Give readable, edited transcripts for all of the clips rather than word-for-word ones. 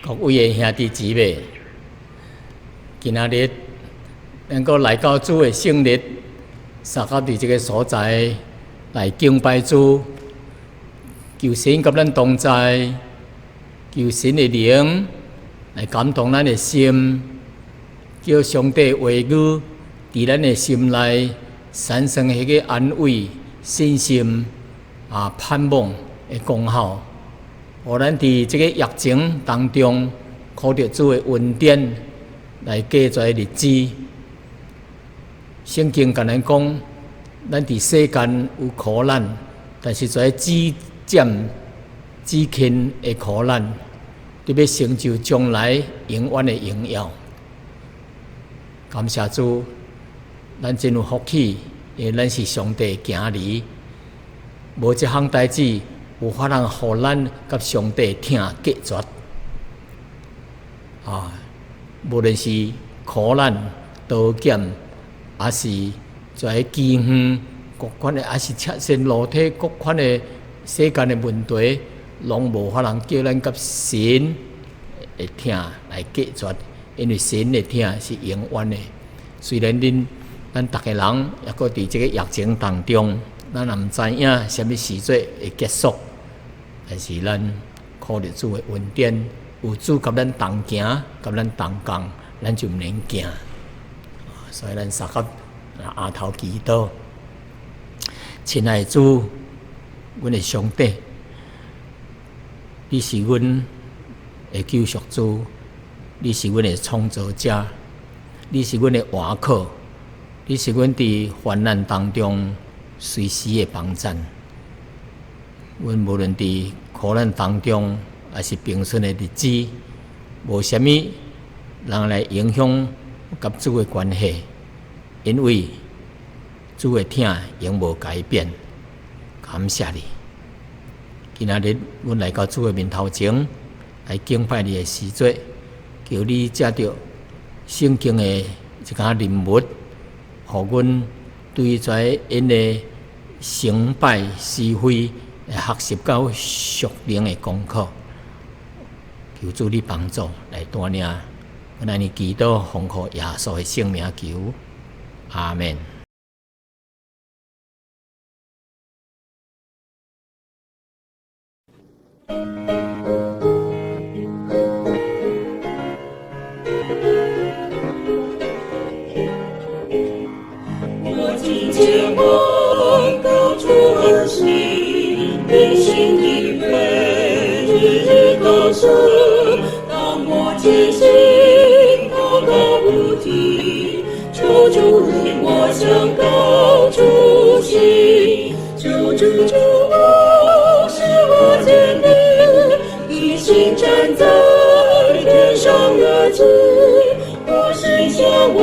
各位的兄弟姊妹，今仔日能夠來到主的聖日，相佮佇這个所在來敬拜主，求神佮咱同在，求神的靈來感動咱的心，叫上帝話語佇咱的心內產生彼个安慰、信心啊、盼望的功效。予咱佇這个疫情當中，靠著主的恩典來過這日子。聖經共咱講，咱佇世間有苦難，但是這至暫至輕的苦難，得欲成就將來永遠的榮耀。感謝主，咱真有福氣，因為咱是上帝的囝兒，無一項代誌有法通予咱佮上帝疼隔絕。啊，無論是苦難、刀劍，抑是在饑荒各款的，抑是赤身露體各款的世間的問題，攏無法通叫咱佮神的疼來隔絕，因為神的疼是永遠的。雖然恁咱逐个人猶閣佇這个疫情當中，咱也毋知影啥物時陣會結束，但是咱靠著主的恩典，有主佮咱同行，佮咱同工，咱就毋免驚。所以咱相佮阿頭祈禱，親愛的主，阮的上帝，你是阮的救贖主，你是阮的創造者，你是阮的倚靠，你是阮佇患難當中隨時的幫贊。阮無論佇苦難當中，抑是平順的日子，無啥物人來影響佮主的關係，因為主的疼永無改變。感謝你，今仔日阮來到主的面頭前來敬拜你的時陣，求你藉著聖經的一寡人物，予阮對這𪜶的成敗是非，學習到屬靈的功課。求主你幫助來帶領，阮按呢祈禱，奉靠耶穌的聖名求，阿門。我聽見往高處而行，你心的美日日高升。當我堅心禱告不停，求主領我向高處行，求主救我，使我堅定，一心站在天上的境，我心嚮往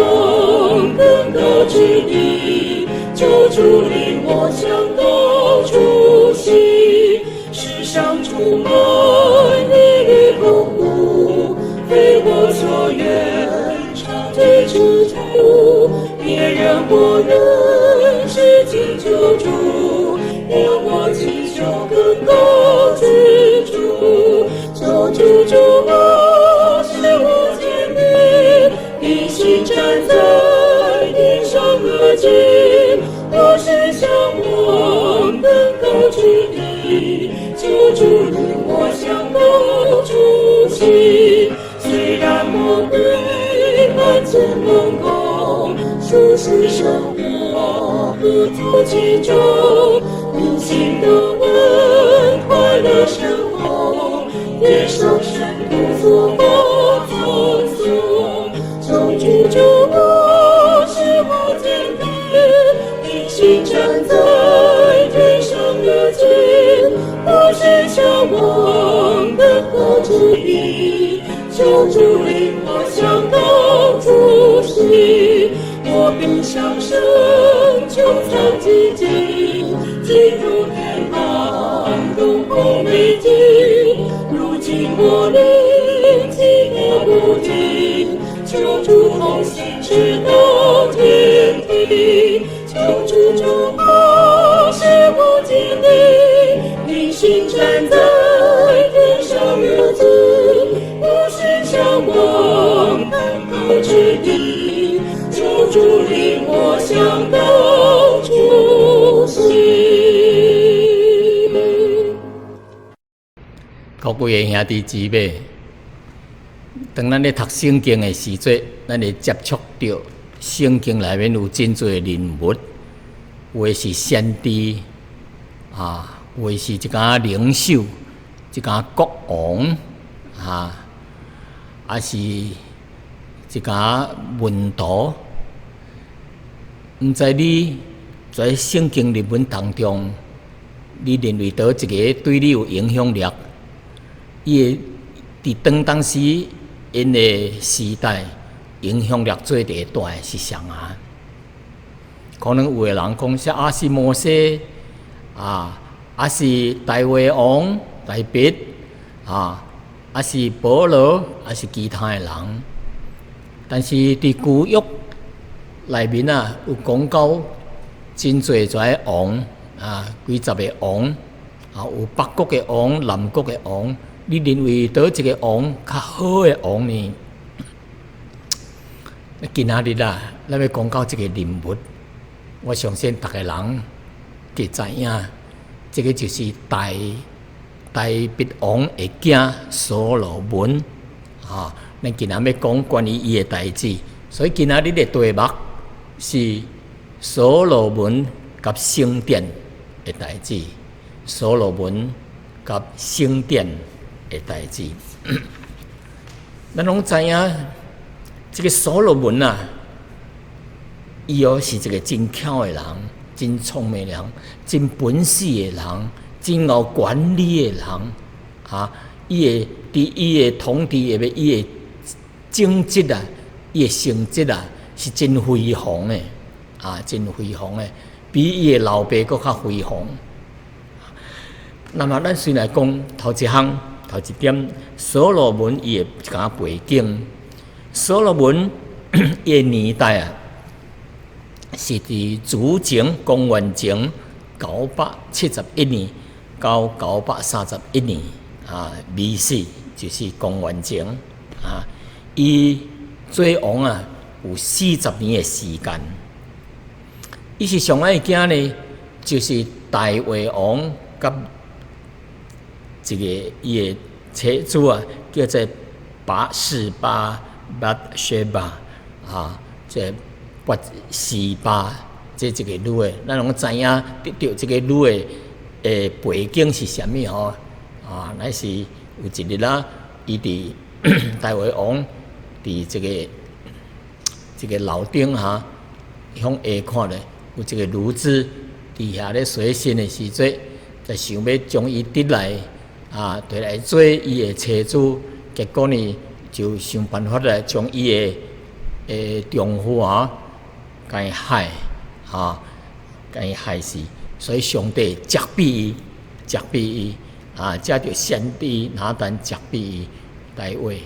更高之地，求主領我向高處行。世上充滿疑慮痛苦，非我所願，常記之處，別人我願是請求主，讓我祈求更高之處，求主救我，使我堅定，一心站在天上的境，我是嚮往更高之地，求主領我向高處行。雖然魔鬼滿前猛攻，舒適生活不足其中，靈心得穩，快樂生活，天上聖徒所發頌頌，求主救我，使我堅定，一心站在天上的境，我是嚮往更高之地，求主領我向高處行，我必上升，穹蒼寂靜，進入天堂，東風美景。如今我靈飢渴不停，求主同行直到天庭，求主救我，使我堅定，一心站在天上的境，我是各位兄弟姊妹，當咱咧讀聖經的時陣，咱會接觸著聖經內面有真濟人物，有的是先知，啊，有的是一寡領袖，一寡國王，啊，抑是一寡門徒。毋知你在聖經人物當中，你認為佗一个對你有影響力？伊會佇當當時𪜶的時代影響力最大的是誰啊？可能有的人講說啊是摩西啊，抑是大衛王大衛啊，抑是保羅，抑是其他的人。但是佇舊約內面啊，有講到真濟這王啊，幾十个王啊，有北國的王、南國的王。你認為佗一个王較好的王呢？今仔日啊，咱欲講到這个人物，我相信逐个人會知影，這个就是大衛王的囝所羅門啊。咱今仔欲講關於伊的代誌，所以今仔日的題目是所羅門佮聖殿的代誌，所羅門佮聖殿的代誌。咱攏知影，這个所羅門啊，伊哦是一个真巧的人，真聰明的人，真本事的人，真𠢕管理的人。啊，伊會佇伊的統治下面，伊的政績啊，伊的成績啊，是真輝煌的，啊，真輝煌的，比伊的老爸閣較輝煌。那麼，咱先來講頭一項。頭一點，所羅門伊的一寡背景。所羅門伊的年代啊，是佇主前公元前971年到931年啊，B.C. 就是公元前啊。伊做王啊，有40年的時間。伊是誰的囝呢？就是大衛王佮一个伊的妻子啊，叫做拔示巴（Bathsheba）啊，這拔示巴這一个女的，咱攏知影得著這个女的的背景是啥物吼？啊，乃是有一日啊，伊佇大衛王佇這個樓頂哈，向下看咧，有一个女子佇遐咧洗身的時陣，就想欲將伊得來啊，提來做伊的妻子，結果呢，就想辦法來將伊的丈夫啊，共伊害，啊，共伊害死。所以上帝責備伊，責備伊，啊，藉著先知拿單責備伊，大衛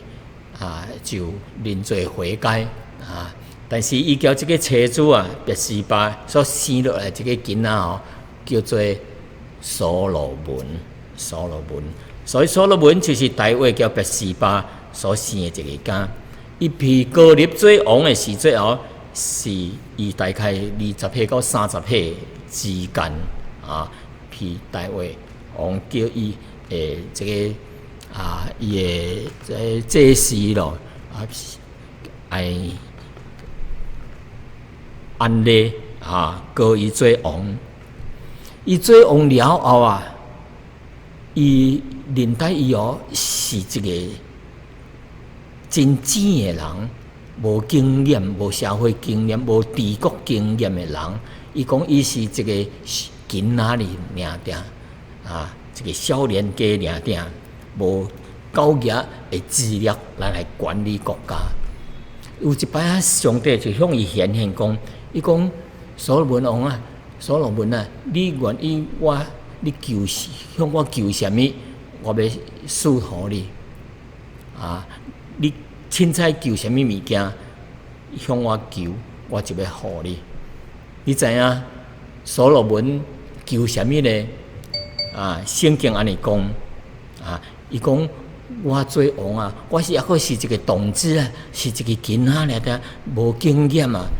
啊就認罪悔改啊。但是伊佮這个妻子啊，拔示巴所生落來這个囡仔哦，叫做所羅門。所羅門，所以所羅門就是大衛佮拔示巴所生的一个囝。伊被膏立做王的時陣哦，是伊大概20歲到30歲之間啊。被大衛王叫伊的這个啊，伊的這个祭司咯啊，愛按立啊，膏伊做王。伊做王了後啊，伊認得伊哦是一个真淺的人，無經驗、無社會經驗、無治國經驗的人。伊講伊是一个囡仔爾定啊，一个少年家爾定，無夠額的資歷來管理國家。有一擺啊，上帝就向伊顯現講，伊講所羅門王啊，所羅門啊，你願意我？你求向我求啥物，我欲賜予你。啊，你凊彩求啥物物件，向我求，我就欲予你。你知影所羅門求啥物呢？啊，聖經按呢講，啊，伊講我做王啊，我是猶閣是一个童子啊，是一个囡仔爾定，無經驗啊。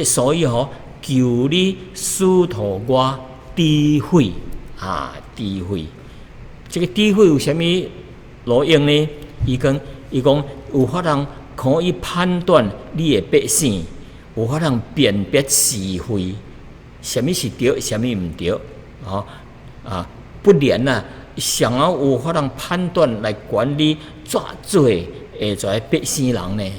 所以吼，求你賜予我智慧。啊，智慧，這个智慧有啥物路用呢？伊講有法通可以判斷你的百姓，有法通辨別是非，啥物是對，啥物毋對，吼啊！不然啊，誰仔有法通判斷來管理遮濟的這百姓人呢？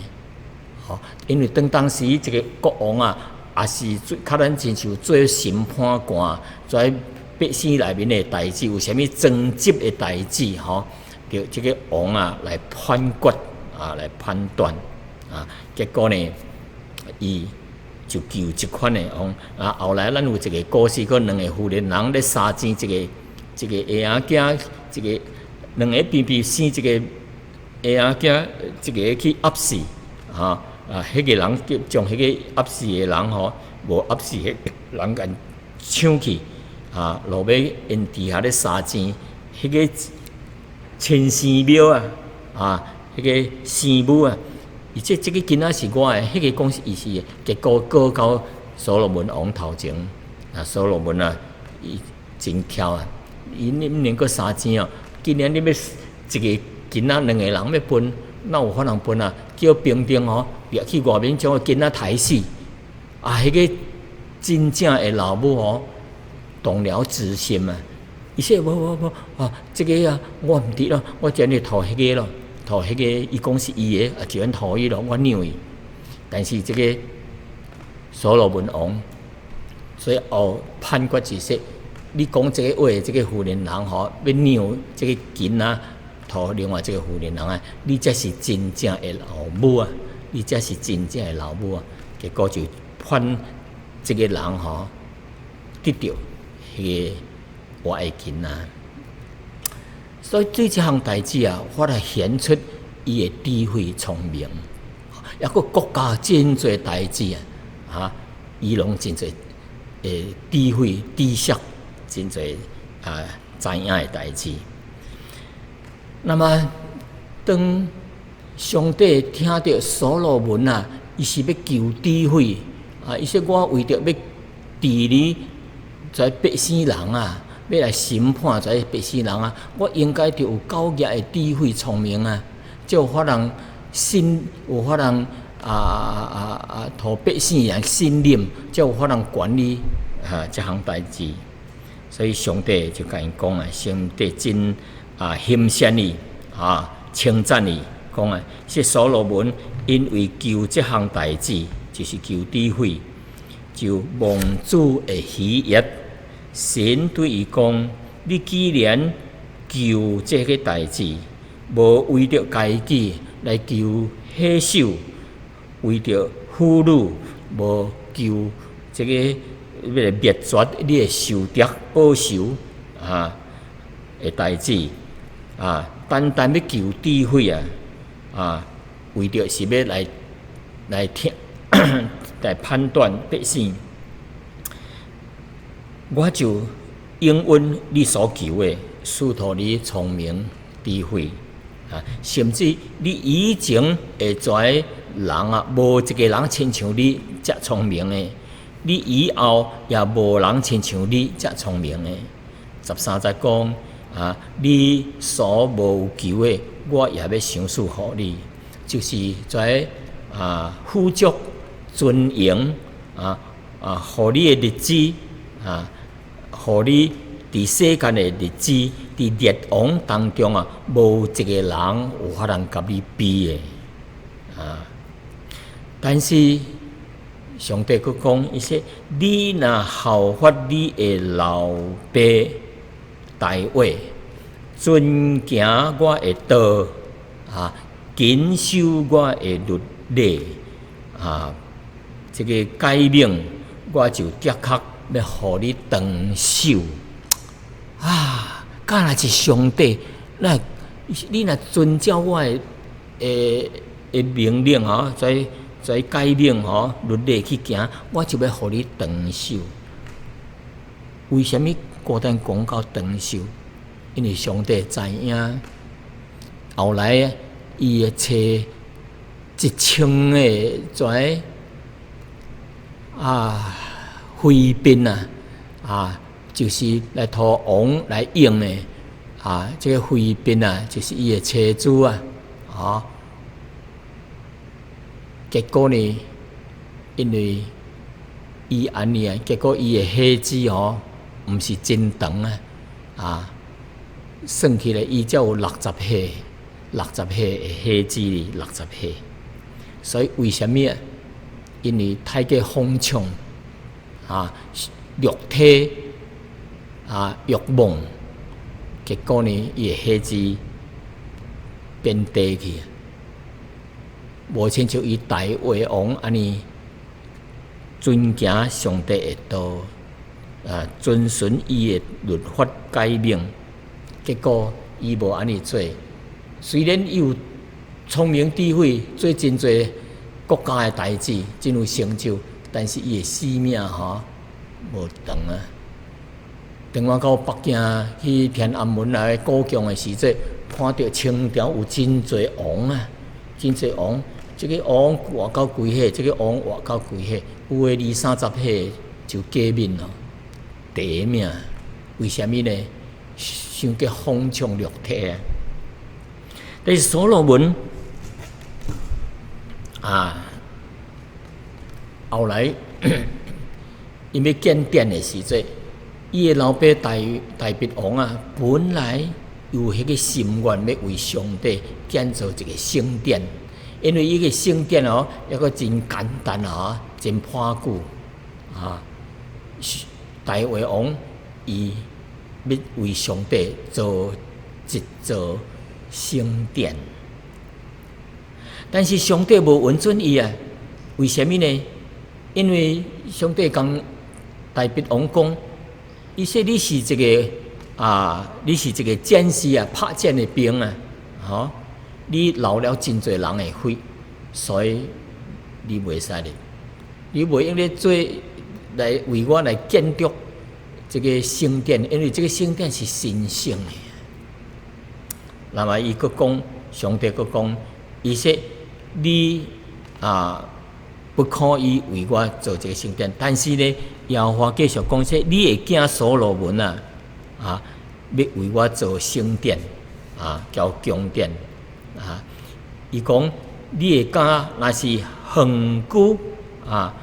吼，因為當時這个國王啊，也是做較咱親像做審判官，在百姓內面的代誌，有啥物爭執的代誌，吼，著這个王啊來判決啊，來判斷啊，結果呢，伊就求這款的王啊。後來咱有一个故事，閣兩个婦人人咧相爭一个嬰仔囝，一个兩个邊邊生一个嬰仔囝，一个去壓死，啊啊！彼个人叫將彼个壓死的人吼，無壓死彼个人共搶去，啊，落尾𪜶佇遐咧相爭，彼个親生母啊，啊，彼个生母啊，伊這個囡仔是我的，彼个講是伊是的，結果告到所羅門王頭前，啊，所羅門啊，伊真巧啊，伊恁能夠相爭哦，今年你欲一个囡仔兩个人欲分，哪有可能分啊？叫兵丁吼，掠去外面將个囡仔刣死，啊，彼个真正的老母吼，動了慈心啊！伊說無無無啊，這个啊，我毋佇咯，我將你討彼个咯，討彼個，伊講是伊的，啊，就按予伊咯，我讓伊。但是這个所羅門王，最後判決是說，你講這个話，這个婦人人吼，欲讓這个囡仔予另外這个婦人人啊，你才是真正的老母啊！你才是真正的老母啊！結果就判這个人吼得著彼个活的囡仔。所以對這項代誌啊，我來顯出伊的智慧聰明，抑閣國家真濟代誌啊，哈，伊攏真濟的智慧知識，真濟啊知影的代誌。那麼當上帝聽著所羅門啊，伊是欲求智慧啊，伊說我為著欲治理這百姓人啊，欲來審判這百姓人啊，我應該著有夠額的智慧聰明啊，才有法通信，有法通予百姓人信任，才有法通管理啊這項代誌。所以上帝就共伊講啊，上帝真啊欣賞伊啊，稱讚伊，講啊，這所羅門因為求這項代誌，就是求智慧，就蒙主的喜悅。神對伊講：你既然求這个代誌，無為著家己來求歲壽，為著婦女，無求這个欲來滅絕你的仇敵報仇啊的代誌啊，單單欲求智慧啊啊，為著是欲來聽來判斷百姓，我就應允你所求的，賜予你聰明智慧啊，甚至你以前的這人啊，無一个人親像你遮聰明的，你以後也無人親像你遮聰明的。13節講啊，你所無求的，我也欲賞賜予你，就是在啊富足尊榮啊啊，予你的日子啊，予你佇世間的日子，佇列王當中啊，無一个人有法通共你比的啊。但是上帝閣講，伊說：你若效法你的老爸大衛，遵行我的道啊，謹守我的律例啊，這个誡命，我就的確欲予你長壽啊！敢若是上帝，那你若遵照我的命令吼，這誡命吼，律例去行，我就欲予你長壽。為啥物孤單講到長壽？因為上帝知影，後來伊會揣1000個這啊妃嬪啊，啊，就是來予王來用的。啊，這个妃嬪啊，就是伊的妻子啊，啊，結果呢，因為伊按呢啊，結果伊的火子吼，毋是真長啊，啊，算起來伊才有六十歲，六十歲的火子哩，六十歲。所以為啥物啊？因為太過放縱啊，肉體啊，慾望，結果呢，伊的火子變短去，無親像伊大衛王按呢遵行上帝的道，啊，遵循伊的律法誡命，結果伊無按呢做。雖然伊有聰明智慧，做真濟國家的代誌，真有成就，但是伊的生命吼無長啊。當我到北京去天安門來故宮的時陣，看著清朝有真濟王啊，真濟王，這个王活到幾歲，這个王活到幾歲，有的二三十歲就過敏咯，短命。為啥物呢？傷過放縱肉體啊！但是所羅門啊，後來伊欲建殿的時陣，伊的老爸大大衛王啊，本來有彼个心願，欲為上帝建造一个聖殿，因為伊个聖殿哦，抑閣真簡單啊，真破舊啊。大衛王伊欲為上帝做一座聖殿，但是上帝無允准伊啊。為啥物呢？因為上帝共大衛王講，伊說你是一个啊，你是一个戰士啊，拍戰的兵啊，吼，你流了真濟人的血，所以你袂使咧，你袂用咧做來為我來建築這个聖殿，因為這个聖殿是神聖的。那麼伊閣講，上帝閣講，伊說你啊不可以為我做這个聖殿，但是呢，耶和華繼續講說，你的囝所羅門啊，啊，欲為我做聖殿，啊，交宮殿，啊，伊講你的囝若是恆久啊，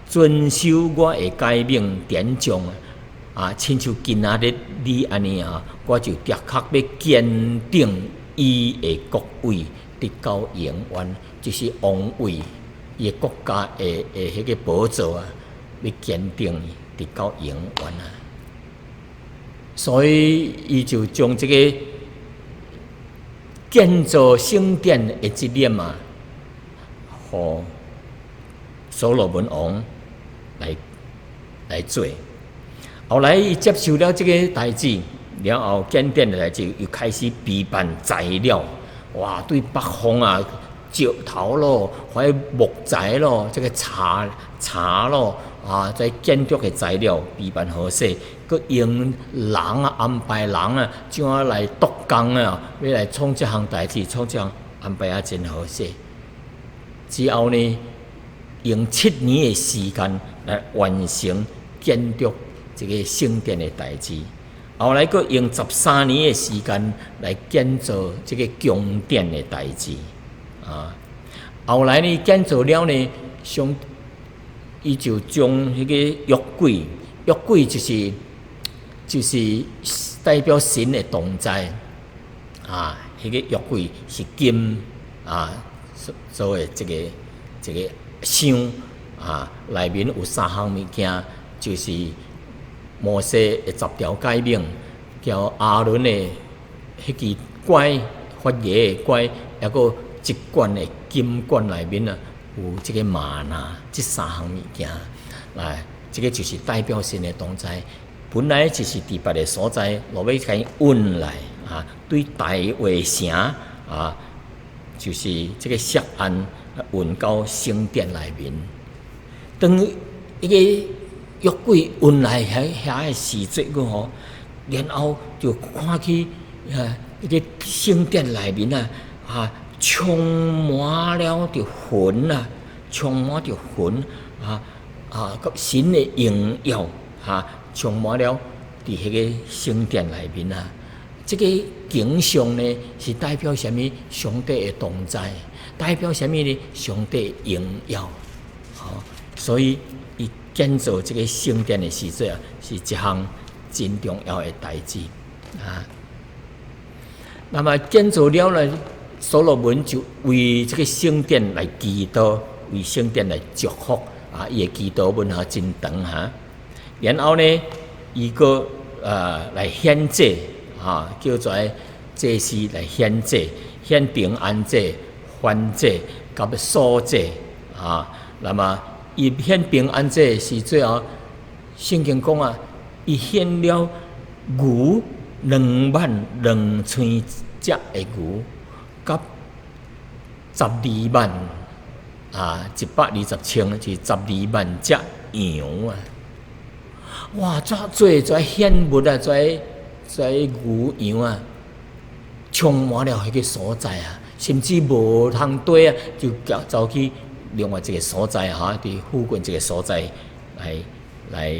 遵守我的誡命典章啊，親像今仔日你按呢啊，我就的確欲堅定伊的國位，直到永遠，就是王位，伊的國家的彼个寶座啊，欲堅定伊，直到永遠啊。所以伊就將這个建造聖殿的責任啊，予所羅門王來做。後來伊接受了這个代誌，了後建殿的代誌，又開始備辦材料，哇，對北方啊，石頭咯，或者木材咯，這个柴柴咯，啊，這建築的材料備辦好勢，閣用人啊，安排人啊，怎啊來督工啊，欲來創這項代誌，創這項安排啊真好勢。之後呢，用7年的時間來完成建築這个聖殿的代誌，後來閣用13年的時間來建造這个宮殿的代誌。啊，後來呢，建造了呢，上伊就將彼个約櫃，約櫃就是代表神的同在，啊，彼个約櫃是金啊做的這个箱啊，內面有三項物件，就是摩西的十條誡命，叫亞倫的彼支拐發芽的拐，抑閣一罐的金罐內面啊，有這个嗎哪，這三項物件，來，這个就是代表神的同在。本來就是佇別个所在，落尾共伊運來啊，對大衛城啊，就是這个錫安運到聖殿內面。當彼个約櫃運來遐遐的時陣，閣吼，然後就看去啊，彼个聖殿內面啊，啊，充滿了著雲啊，充滿著雲啊啊，佮神的榮耀啊，充滿了佇彼个聖殿內面啊，這個景象呢，是代表啥物？上帝的同在，代表啥物呢？上帝的榮耀。吼，所以伊建造這個聖殿的時陣啊，是一項真重要的代誌啊。那麼建造了呢，所羅門就為這個聖殿來祈禱，為聖殿來祝福啊！伊的祈禱文哈真長哈。然後呢，伊閣來獻祭啊，叫做祭司來獻祭，獻平安祭、燔祭、佮素祭啊。那麼伊獻平安祭是最後，聖經講啊，伊獻了牛22,000隻的牛，佮120,000啊，120千，就是十二萬隻羊啊！哇，遮濟這獻物啊，這這牛羊啊，充滿了彼個所在啊，甚至無通綴啊，就走去另外一個所在哈，佇附近一個所在來來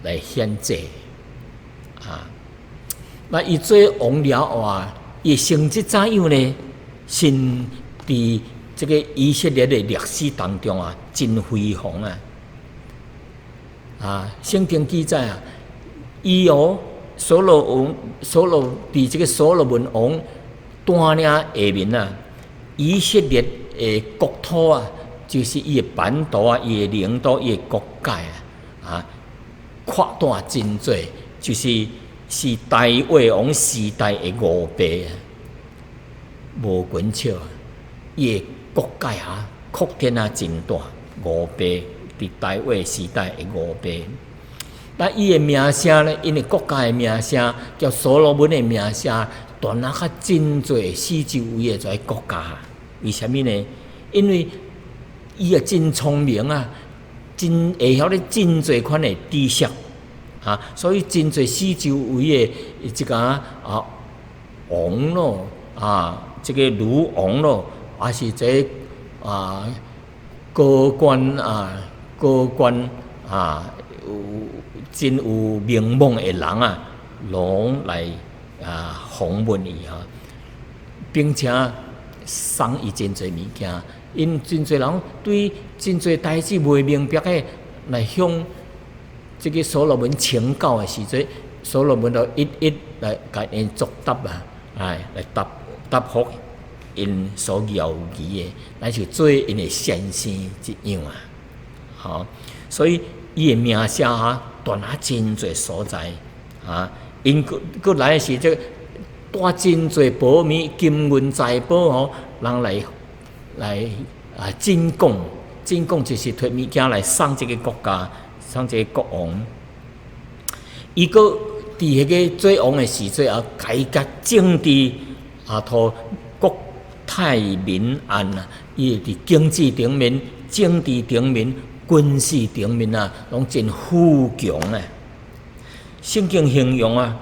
來獻祭啊。那伊做王了後啊，伊成績怎樣呢？是佇這個以色列的歷史當中啊，真輝煌啊！啊，聖經記載啊，伊哦，所羅王，所羅佇這個所羅門王帶領下面啊，以色列的國土啊，就是伊的版圖啊，伊的領土，伊的國界啊，啊，擴大真濟，就是是大衛王時代的五倍啊，無滾笑啊，伊的國界啊，擴展啊真大，五倍，佇大衛時代的五倍。那伊的名聲呢？𪜶的國家的名聲，叫所羅門的名聲，傳啊較真濟四周圍的這個國家。為啥物呢？因為伊也真聰明啊，真會曉咧真濟款的知識啊，所以真濟四周圍的這個啊王咯啊，這個女王咯，還是這個啊高官啊高官啊有真有名望的人啊，攏來啊訪問伊哈，並且送伊真濟物件。𪜶真濟人對真濟代誌袂明白的，來向這個所羅門請教的時陣，所羅門就一一來共𪜶作答啊，來來答答覆𪜶所猶疑的，來就做𪜶的先生一樣啊。吼，所以伊的名聲哈傳啊真濟所在啊，𪜶閣閣來的時陣，帶真濟寶物、金銀財寶吼，人來來啊進貢，進貢就是提物件來送這個國家，送這個國王。伊閣佇彼個做王的時陣啊，改革政治啊，予國泰民安啊，伊會佇經濟頂面、政治頂面、軍事頂面啊，攏真富強啊。聖經形容啊，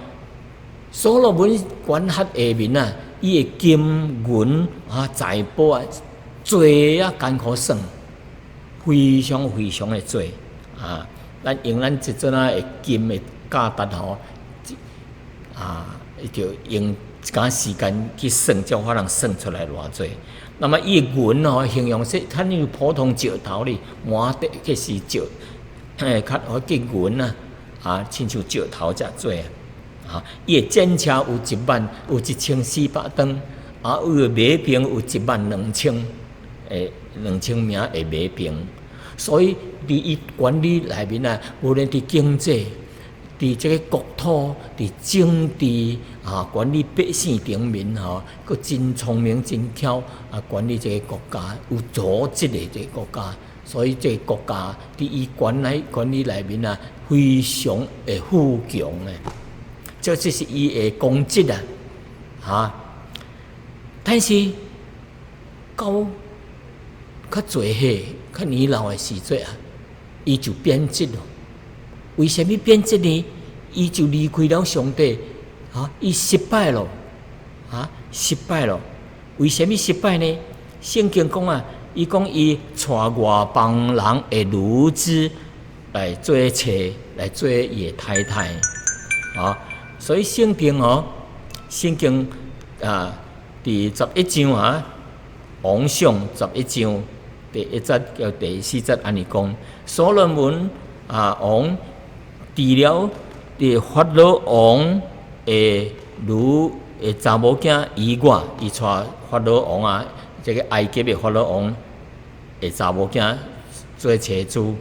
所羅門管轄下面啊，伊的金銀啊財寶啊，濟啊艱苦算，非常非常的濟啊！咱用咱這陣仔的金的價值吼，啊，就用一寡時間去算，才有法通算出來偌濟。那麼伊的銀吼，形容說，較像普通石頭哩，滿地去是石，嘿，較好叫銀啊，啊，親像石頭遮濟啊。啊，伊的戰車有一萬，有1400噸，啊，伊的馬兵有1萬2千，2000名的馬兵。所以，佇伊管理內面啊，無論佇經濟、佇這個國土、佇政治啊，管理百姓頂面吼，閣真聰明、真巧啊，管理這個國家有組織的這個國家。所以，這個國家佇伊管理管理內面啊，非常的富強的。這這是伊的功績啊，哈！但是到較濟歲、較年老的時陣啊，伊就變質咯。為啥物變質呢？伊就離開了上帝，啊，伊失敗咯，啊，失敗咯。為啥物失敗呢？聖經講啊，伊講伊娶外邦人的女子來做妻，來做伊的太太，啊，所以聖經哦，聖經啊，第十一章啊，王上十一章第一節到第四節按呢講，所羅門啊王除了佇法老王的女的查某囝以外，伊娶法老王啊，這個埃及的法老王的查某囝做妻子，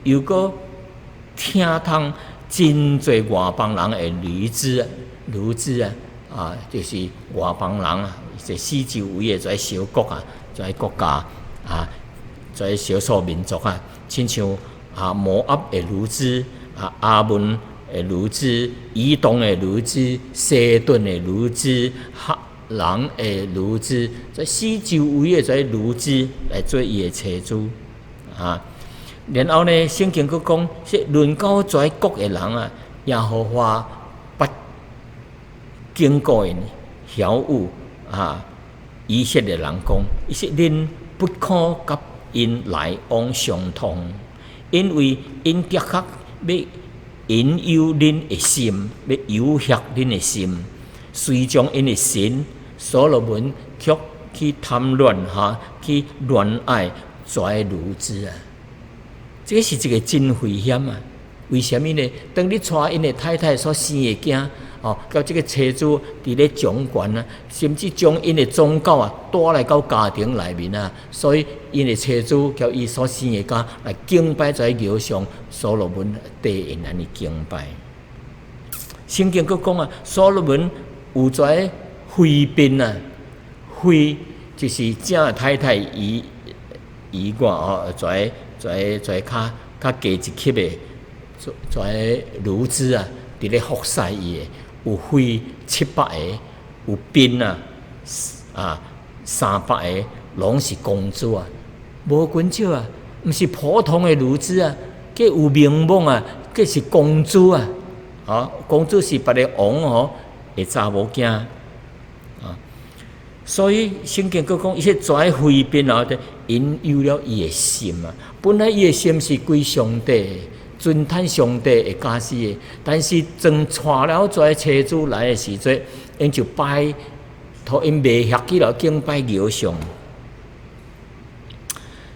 又閣聽從真濟外邦人的女子，女子啊，啊，就是外邦人啊，這四周圍的這小國啊，這國家啊，這少數民族啊，親像啊摩押的女子啊，亞捫的女子、以東的女子、西頓的女子、赫人的女子，這四周圍的這女子來做伊的妻子啊。然後呢，聖經閣講，說論到這國的人啊，耶和華捌警告𪜶曉諭啊，以色列人講，伊說恁不可佮𪜶來往相通，因為𪜶的確欲引誘恁的心，欲誘惑恁的心，隨從𪜶的神所羅門卻去貪戀哈，去戀愛這女子啊！這個是一個真危險啊！為啥物呢？當你娶𪜶的太太所生的囝，哦，佮這個妻子佇咧掌權啊，甚至將𪜶的宗教啊帶來到家庭內面啊，所以𪜶的妻子佮伊所生的囝來敬拜這偶像，所羅門綴𪜶按呢敬拜。聖經閣講啊，所羅門有這妃嬪啊，妃就是正太太以以外哦，這這這較較低一級的，這這女子啊，佇咧服侍伊的，有妃700個，有嬪啊啊300個，攏是公主啊，無減少啊，毋是普通的女子啊，計有名望啊，計是公主啊，啊，公主是別个王吼的查某囝啊，所以聖經閣講，伊說這妃嬪啊，引誘了伊的心啊。本來伊的心是歸上帝，尊嘆上帝的教示的，但是當娶了這妻子來的時陣，𪜶就拜，予𪜶迷惑去了，敬拜偶像。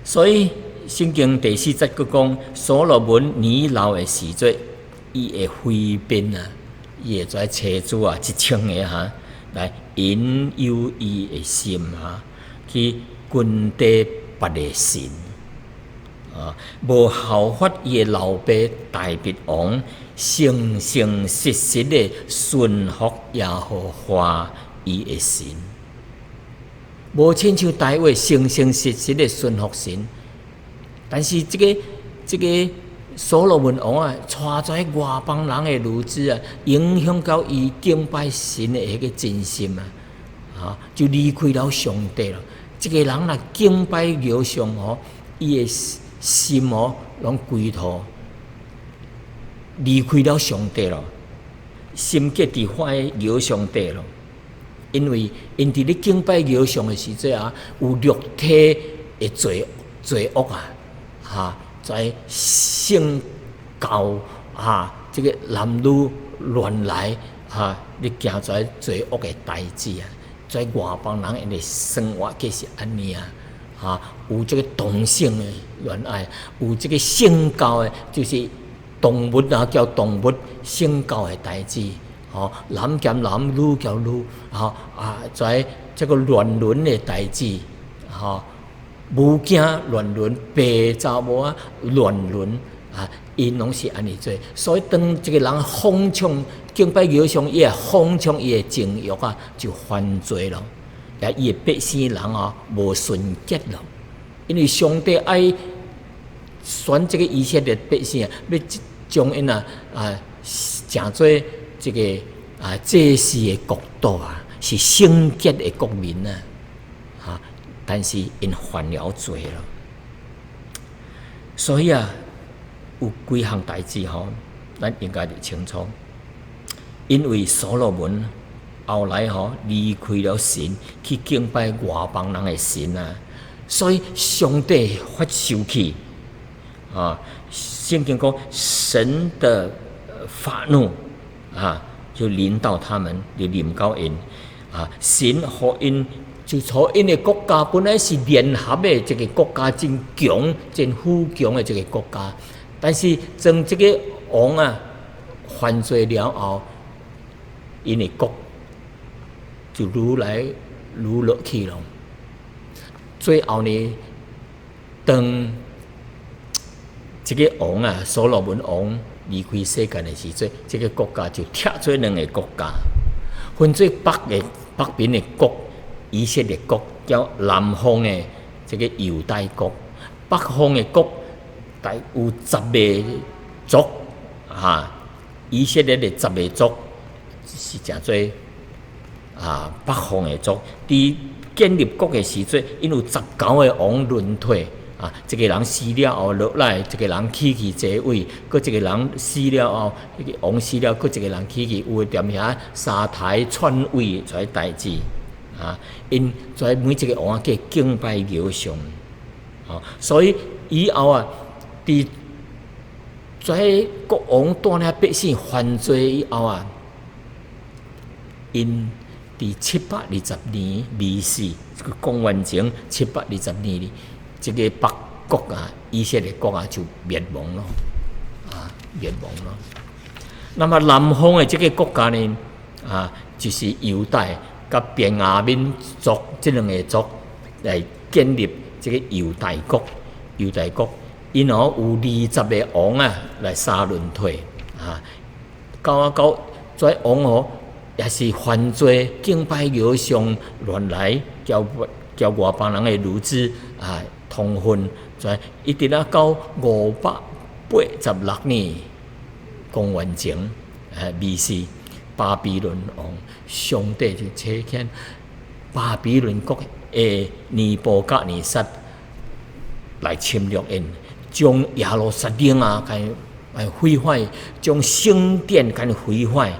所以聖經第四節閣講，所羅門年老的時陣，伊的妃嬪啊，伊的這妻子啊，1000個哈，來引誘伊的心啊，去跟綴別个神啊，無效法伊的老爸大衛王，誠誠實實的順服耶和華伊的神，無親像大衛誠誠實實的順服神，但是這個這個所羅門王啊，娶這外邦人的女子啊，影響到伊敬拜神的彼個真心啊，啊，就離開了上帝了。這個人若敬拜偶像吼，伊的心哦，攏歸託離開了上帝咯，心結佇遐偶像底咯。因為𪜶佇咧敬拜偶像的時陣啊，有肉體的罪罪惡啊，哈，在性交啊，這個男女亂來哈，咧行這罪惡的代誌啊。在外邦人𪜶的生活計是按呢啊，哈，有這個同性的戀愛，有這個性交的，就是動物啊，佮動物性交的代誌，吼，男兼男，女兼女，吼啊，在這個亂倫的代誌，吼，母囝亂倫，爸查某仔亂倫，啊，𪜶攏是按呢做，所以當一個人放縱敬拜偶像，伊會放縱伊的情慾啊，就犯罪咯。也伊會變生人啊，無純潔咯。因為上帝愛選這個以色列百姓啊，欲將𪜶啊啊，成做這個啊祭司的國度啊，是聖潔的國民啊。哈！但是𪜶犯了罪咯。所以啊，有幾項代誌吼，咱應該會清楚。因為所羅門後來吼離開了神，去敬拜外邦人的神啊，所以上帝發受氣啊。聖經講神的發怒啊，就臨到他們，就臨到𪜶啊！神予𪜶就從𪜶的國家本來是聯合的一個國家，真強、真富強的一個國家，但是當這個王啊犯罪了後，𪜶的國就愈來愈落去咯。最後呢，當這個王啊，所羅門王離開世間的時陣，這個國家就拆做兩個國家，分做北邊的國以色列國，佮南方的這個猶大國。北方的國大有十個族，哈，以色列的十個族是誠濟啊，北方的族。佇建立國的時陣，𪜶有十九個王輪替。啊，一個人死了後落來，一個人起去坐位，閣一個人死了後，彼個王死了，閣一個人起去，有的踮遐三台篡位這代誌，啊，𪜶在每一個王仔敬拜偶像，啊，所以以後啊，佇這國王帶領百姓犯罪以後啊，𪜶佇720年 B.C. 這個公元前720年哩。這個北國啊，以色列國啊，就滅亡咯，啊，滅亡咯。那麼南方的這個國家呢，啊，就是猶大佮便雅憫族這兩個族來建立這個猶大國。猶大國，𪜶哦有20個王啊來三輪替，啊，到啊到這王哦也是犯罪敬拜偶像，亂來交交外邦人的女子啊。通婚，在一直啊到586年公元前，B.C. 巴比倫王，上帝就差遣巴比倫國的尼布甲尼撒來侵略𪜶，將耶路撒冷啊，共來毀壞，將聖殿共毀壞，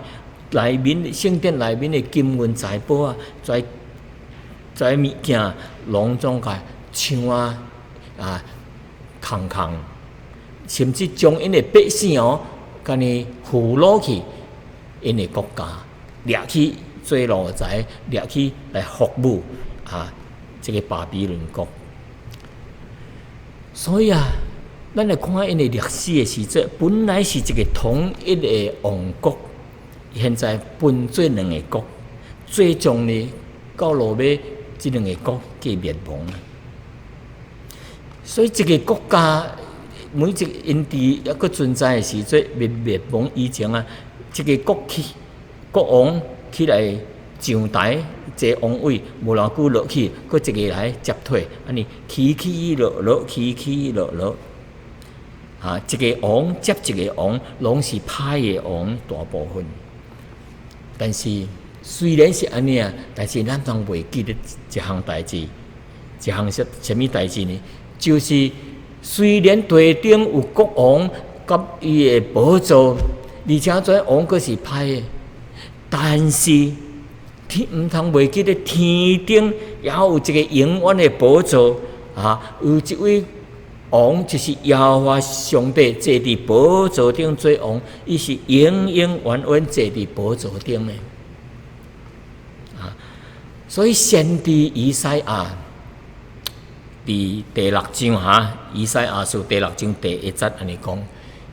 內面聖殿內面的金銀財寶啊，在在物件攏總共搶啊啊，空空，甚至將𪜶的百姓哦，共伊俘虜去𪜶的國家，掠去做奴才，掠去來服務啊，這個巴比倫國。所以啊，咱來看𪜶的歷史的時陣，本來是一個統一的王國，現在分做兩個國，最終呢，到落尾，這兩個國計滅亡。所以，一個國家每一個𪜶佇猶閣存在的時陣，未滅亡以前啊，一個國起國王起來上台坐王位，無偌久落去，閣一個來接替，按呢起起落落，起起落落，啊，一個王接一個王，攏是歹的王大部分。但是雖然是按呢啊，但是咱通袂記得一項代誌，一項是啥物代誌呢？就是雖然地頂有國王佮伊的寶座，而且這王閣是歹的，但是天毋通袂記得天頂也有一個永遠的寶座啊！有一位王就是耶和華上帝坐佇寶座頂做王，伊是永永遠遠坐佇寶座頂的啊！所以先知以賽亞佇第六章哈，以賽亞書第六章第一節按呢講，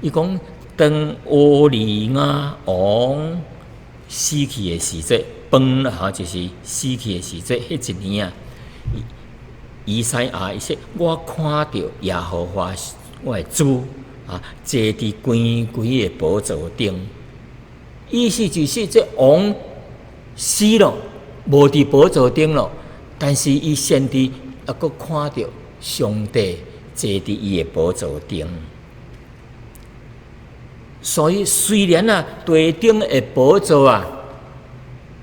伊講當烏利亞王死去的時節，崩啦哈，就是死去的時節，彼一年啊，以賽亞伊說：我看著耶和華我的主啊，坐佇懸懸的寶座頂。意思就是這王死了，無佇寶座頂了，但是伊先知猶閣看著上帝坐佇伊的寶座頂。所以雖然啊，地頂的寶座啊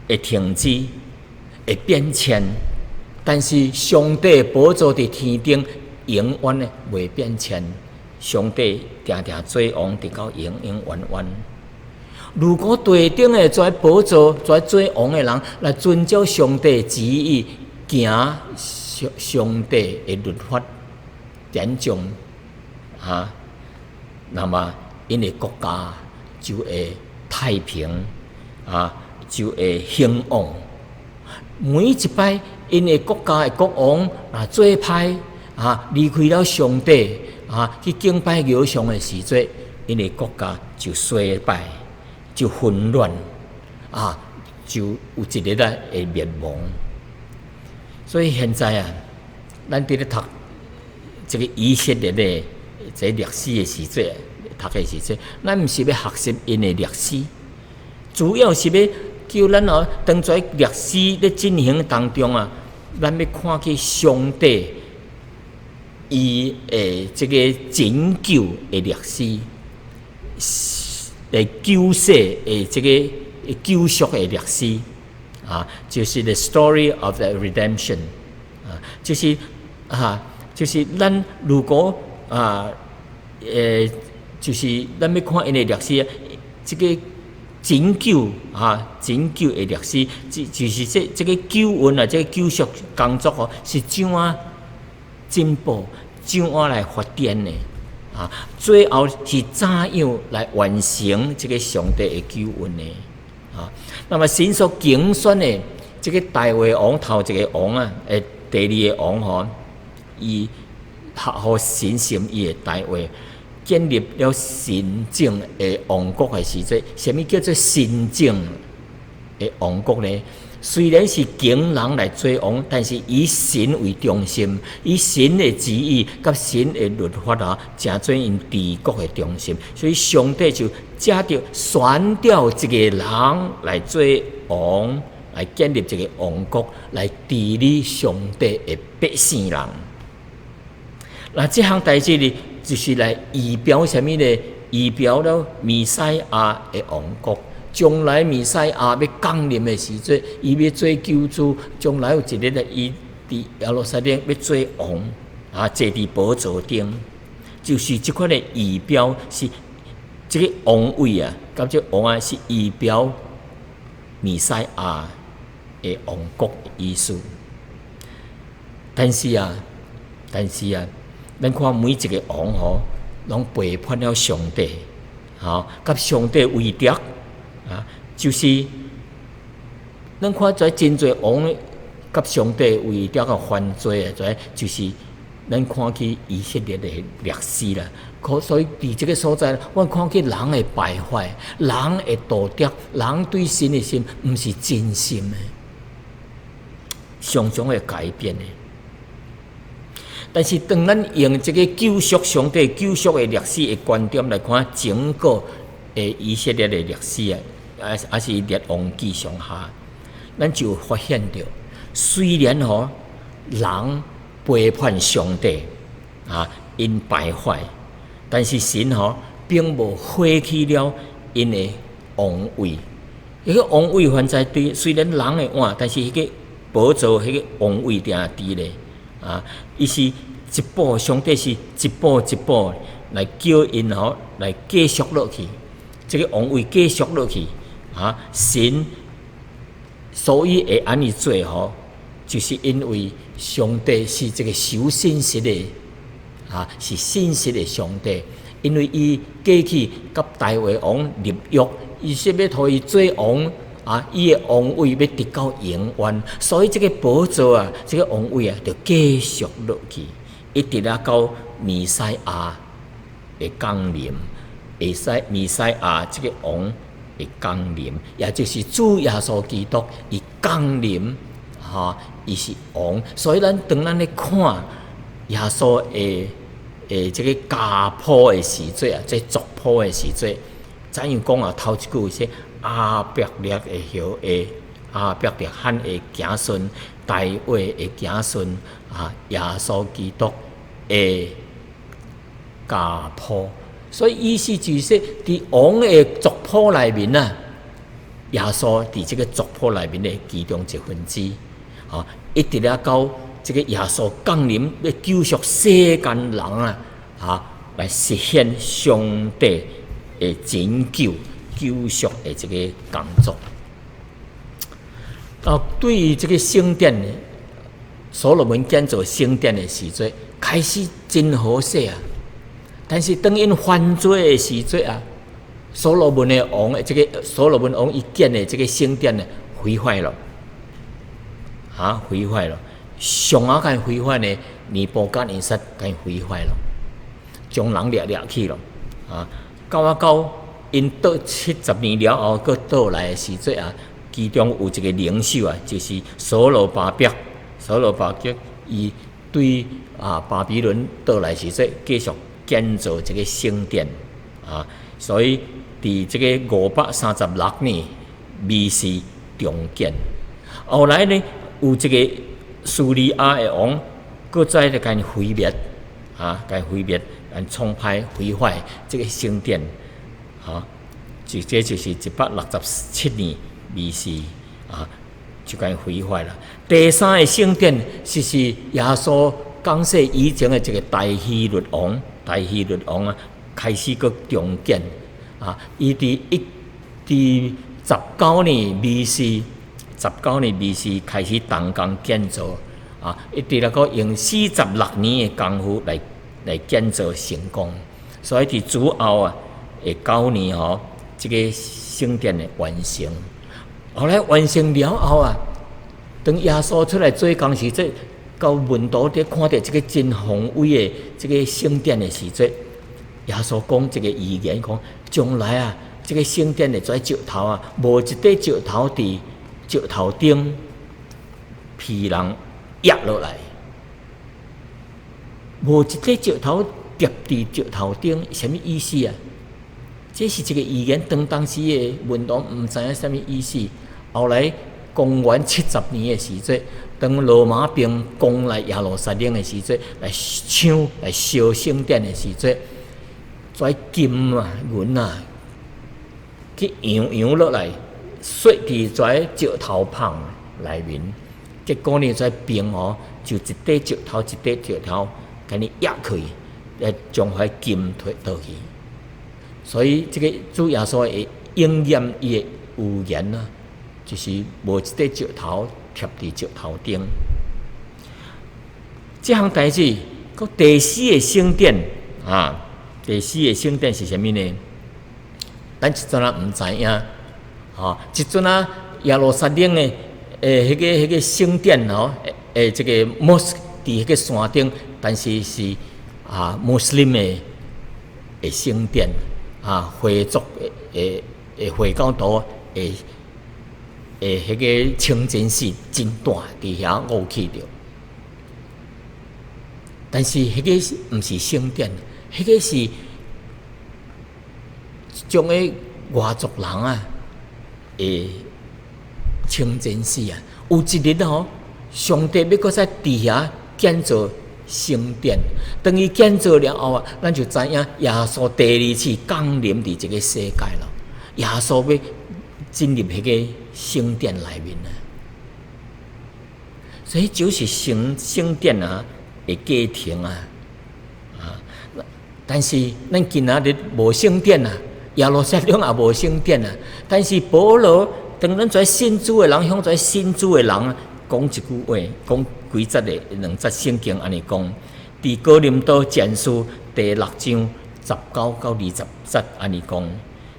會停止、會變遷，但是上帝的寶座佇天頂永遠的袂變遷。上帝定定做王，直到永永遠遠。如果地頂的這寶座、這做王的人來遵照上帝旨意，行上上帝的律法典章，啊，那麼𪜶的國家就會太平，啊，就會興旺。每一擺𪜶的國家的國王若做歹啊，離開了上帝啊，去敬拜偶像的時陣，𪜶的國家就衰敗，就混亂啊，就有一日咧會滅亡。所以現在啊，咱佇咧讀這個以色列的這個歷史的時陣，讀的時陣，咱毋是欲學習𪜶的歷史，主要是欲叫咱哦，當在歷史咧進行當中啊，咱欲看見上帝伊的這個拯救的歷史，來救世的這個救贖的歷史啊，就是 the story of the redemption 啊，就是啊，就是咱如果啊，就是咱欲看𪜶的歷史，這個拯救啊，拯救的歷史，就是這個救恩啊，這個救贖工作哦，是怎樣進步，怎樣來發展的啊？最後是怎樣來完成這個上帝的救恩的啊？那麼神所揀選的這個大衛王頭一個王啊，第二個王吼，伊合乎神心意的大衛，建立了神聖的王國的時陣，啥物叫做神聖的王國呢？雖然是揀人來做王，但是以神為中心，以神的旨意佮神的律法啊，成做𪜶治國的中心。所以上帝就藉著選掉一個人來做王，來建立一個王國，來治理上帝的百姓人。那這項代誌呢，就是來預表啥物呢？預表了彌賽亞的王國。將來彌賽亞欲降臨的時陣，伊欲做救主。將來有一日咧，伊佇耶路撒冷欲做王，啊，坐佇寶座頂，就是這款的預表，是這個王位啊，佮這個王啊，是預表彌賽亞的王國意思。但是啊，咱看每一個王吼，攏背叛了上帝，吼，佮上帝為敵啊，就是咱看在真濟王佮上帝為敵個犯罪啊，這就是咱看去以色列的歷史啦。可所以佇這個所在，我看見人的敗壞，人的道德，人對神的心，毋是真心的，常常會改變的。但是，當咱用這個救贖上帝救贖的歷史的觀點來看整個的以色列的歷史啊，抑是列王紀上下，咱就發現著，雖然吼人背叛上帝啊，𪜶敗壞，但是神吼並無廢去了𪜶的王位。彼個王位還在佇，雖然人會換，但是彼個寶座、彼個王位定佇咧。啊！伊是一步，上帝是一步一步來叫𪜶吼來繼續落去，這個王位繼續落去。啊！神所以會按呢做吼，就是因為上帝是這個守信實的，啊，是信實的上帝。因為伊過去佮大衛王立約，伊是欲予伊做王。啊！伊的王位欲直到永遠，所以這個寶座啊，這個王位啊，就繼續落去，一直啊到彌賽亞的降臨，彌賽亞這個王的降臨，也就是主耶穌基督伊降臨，哈，伊是王，所以咱當咱咧看耶穌的這個家譜的時陣啊，這族譜的時陣，怎樣講啊？頭一句說亞伯力的後裔，亞伯拉罕的子孫，大衛的子孫啊，耶穌基督的家譜。所以意思就是說，佇王的族譜內面啊，耶穌佇這個族譜內面的其中一分子，啊，一直啊到這個耶穌降臨欲救贖世間人啊，啊，來實現上帝的拯救、救贖的這個工作。啊，對於這個聖殿，所羅門建造聖殿的時陣，開始真好勢啊！但是當𪜶犯罪的時陣啊，所羅門的王，這个所羅門王伊建的這个聖殿呢，毀壞了，啊，毀壞了。上仔共毀壞呢，尼布甲尼撒共毀壞了，將人掠掠去了，啊，到啊到𪜶倒70年了後，閣倒來的時陣啊，其中有一個領袖啊，就是所羅巴伯，所羅巴伯伊對啊巴比倫倒來時陣，繼續建造這个聖殿，啊，所以佇這个536年 B.C. 重建。後來呢，有一個敘利亞的王，閣再來共毀滅，啊，共毀滅，共創歹毀壞這个聖殿，啊，這就是167年 B.C. 啊，就共毀壞了。第三个聖殿是耶穌降世以前的這个大希律王，大希律王啊，開始閣重建，啊，伊佇19年 B.C. 19年 B.C. 開始動工建造，啊，一直來閣用46年的功夫來建造成功，所以佇主後啊，的9年吼，這个聖殿的完成。後來完成了後啊，當耶穌出來做工時陣，到門徒佇看著這个真宏偉的這个聖殿的時陣，耶穌講一個預言，講將來啊，這个聖殿的這石頭啊，無一塊石頭佇石頭頂被人壓落來，無一塊石頭疊佇石頭頂，啥物意思啊？這是一個預言，當時的門徒毋知影啥物意思。後來公元70年的時陣，當羅馬兵攻來耶路撒冷的時陣，來搶來燒聖殿的時陣，這金啊銀啊，去揚揚落來，雪佇這石頭縫內面，結果呢，這兵哦就一塊石頭一塊石頭，共你壓開，來將彼金提倒去。所以這个主耶穌會應驗伊的預言啊，就是無一塊石頭疊佇石頭頂。這項代誌，閣第四个聖殿啊，第四个聖殿是啥物呢？咱這陣仔毋知影，吼，這陣仔耶路撒冷的彼个聖殿吼，這个 mosque 佇彼个山頂，但是是啊穆斯林的聖殿啊，回族的回教徒的彼个清真寺真大，佇遐誤去著。但是彼个毋是聖殿，彼个是將个外族人啊的清真寺啊。有一日吼，上帝欲閣再佇遐建造聖殿。當伊建造了後啊，咱就知影耶穌第二次降臨佇這个世界咯。耶穌欲進入彼个聖殿內面啊，所以就是聖殿啊的過程啊，啊！但是咱今仔日無聖殿啊，耶路撒冷也無聖殿啊。但是保羅當咱這信主的人，向這信主的人講一句話，講幾節的兩節聖經按呢講，佇哥林多前書第六章19到20節按呢講，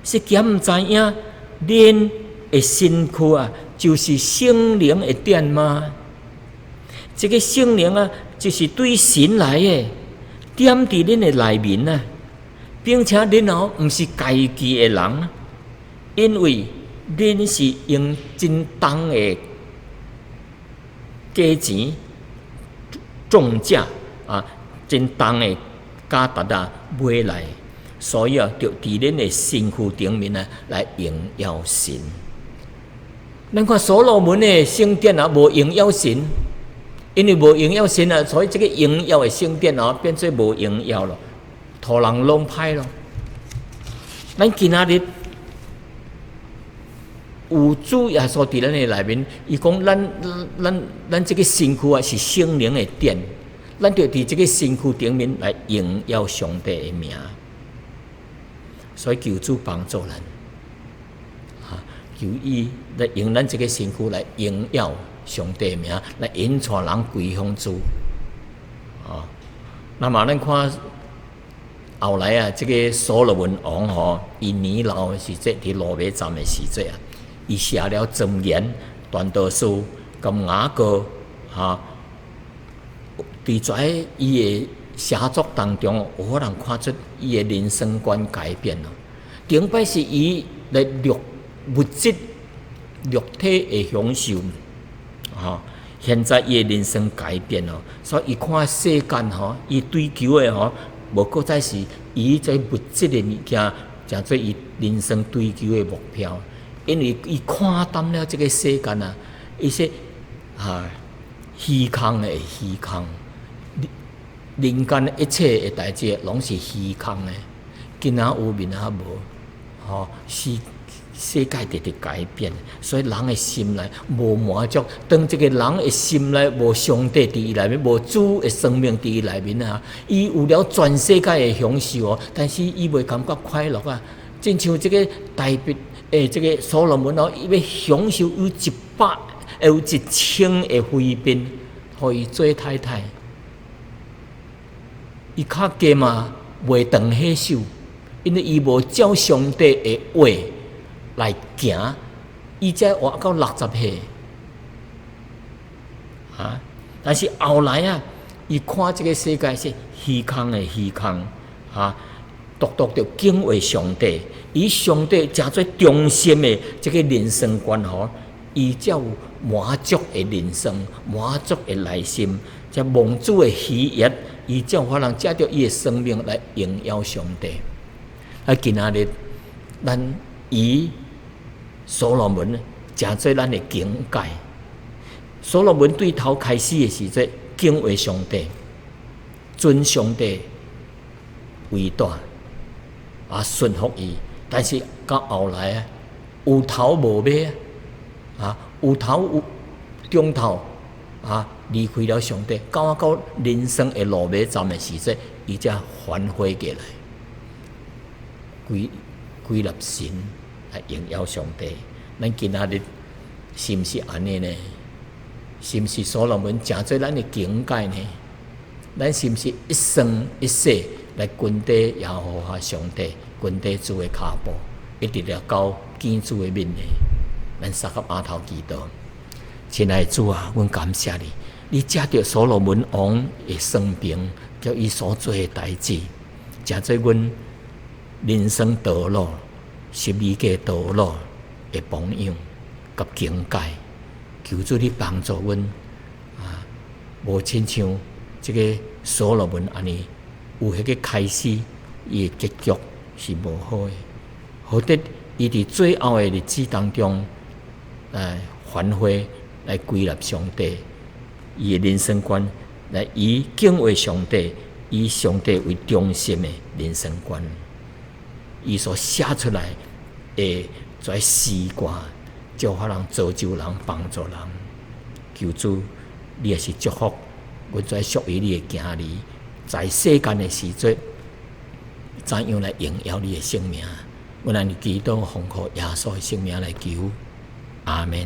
是敢毋知影恁的身軀啊，就是聖靈的殿嗎？這个聖靈啊，就是對神來的，踮佇恁的內面啊，並且恁哦，毋是家己的人，因為恁是用真重的價錢重價啊，真重的價值啊買來，所以啊，就佇恁的身軀頂面啊來榮耀神。咱看所羅門的聖殿啊，無榮耀神，因為無榮耀神啊，所以這个榮耀的聖殿啊，變做無榮耀咯，予人弄歹咯。咱今仔日有主耶穌佇咱的內面，伊講咱這个身軀啊是聖靈的殿，咱就佇這个身軀頂面來榮耀上帝的名。所以求主幫助咱，啊，求伊來用咱這个身軀來榮耀上帝的名，來引帶人歸向主。啊，那麼咱看後來啊，這个所羅門王吼，伊年老的時陣，佇路尾站的時陣啊，伊寫了箴言、傳道書、佮雅歌，哈，佇在伊的寫作當中，有可能看出伊的人生觀改變咯。頂擺是伊來掠物質、肉體的享受，吼。現在伊的人生改變咯，所以伊看世間吼，伊追求的吼，無閣再是伊這物質的物件，成做伊人生追求的目標。因為伊看淡了這个世間啊，伊說啊，虛空的虛空，人間一切的代誌攏是虛空的，今仔有，明仔無，吼是。世界直直改變，所以人的心內無滿足。當這个人的心內無上帝佇伊內面，無主的生命佇伊內面啊，伊有了全世界的享受哦，但是伊袂感覺快樂啊。親像這个大衛欸，這个所羅門哦，伊欲享受有100，有1000个妃嬪，予伊做太太。伊較加嘛袂長彼壽，因為伊無照上帝的話來行，伊才活到60歲。啊！但是後來啊，伊看這个世界是虛空的虛空，啊，獨獨著敬畏上帝，以上帝成做中心的這个人生觀吼，伊才有滿足的人生，滿足的內心，才蒙主的喜悅，伊才有可能藉著伊的生命來榮耀上帝。啊，今仔日咱以所羅門成做咱的警戒。所羅門對頭開始的時陣，敬畏上帝，尊上帝為大，啊，順服伊。但是到後來啊，有頭無尾啊，有頭有中頭啊，離開了上帝，到人生的路尾站的時陣，伊才反悔過來，歸歸納神來榮耀上帝。咱今仔日是毋是按呢呢？是毋是所羅門成做咱的警戒呢？咱是毋是一生一世來跟綴耶和華上帝，跟綴主的跤步，一直來到見主的面呢？咱三合阿頭祈禱，親愛的主啊，阮感謝你，你藉著所羅門王的生平，佮伊所做的代誌，成做阮人生道路、十字架道路的榜樣佮警戒。求主你幫助阮啊，無親像這个所羅門按呢，有彼个開始，伊的結局是無好的。好得伊佇最後的日子當中，來反悔，來歸納上帝，伊的人生觀，來以敬畏上帝，以上帝為中心的人生觀，伊所寫出來的這詩歌，就可能造就人、幫助人。求主，你也是祝福阮這屬於你的囝兒，在世間的時陣，怎樣來榮耀你的聖名？阮按呢祈禱，奉靠耶穌的聖名來求，阿門。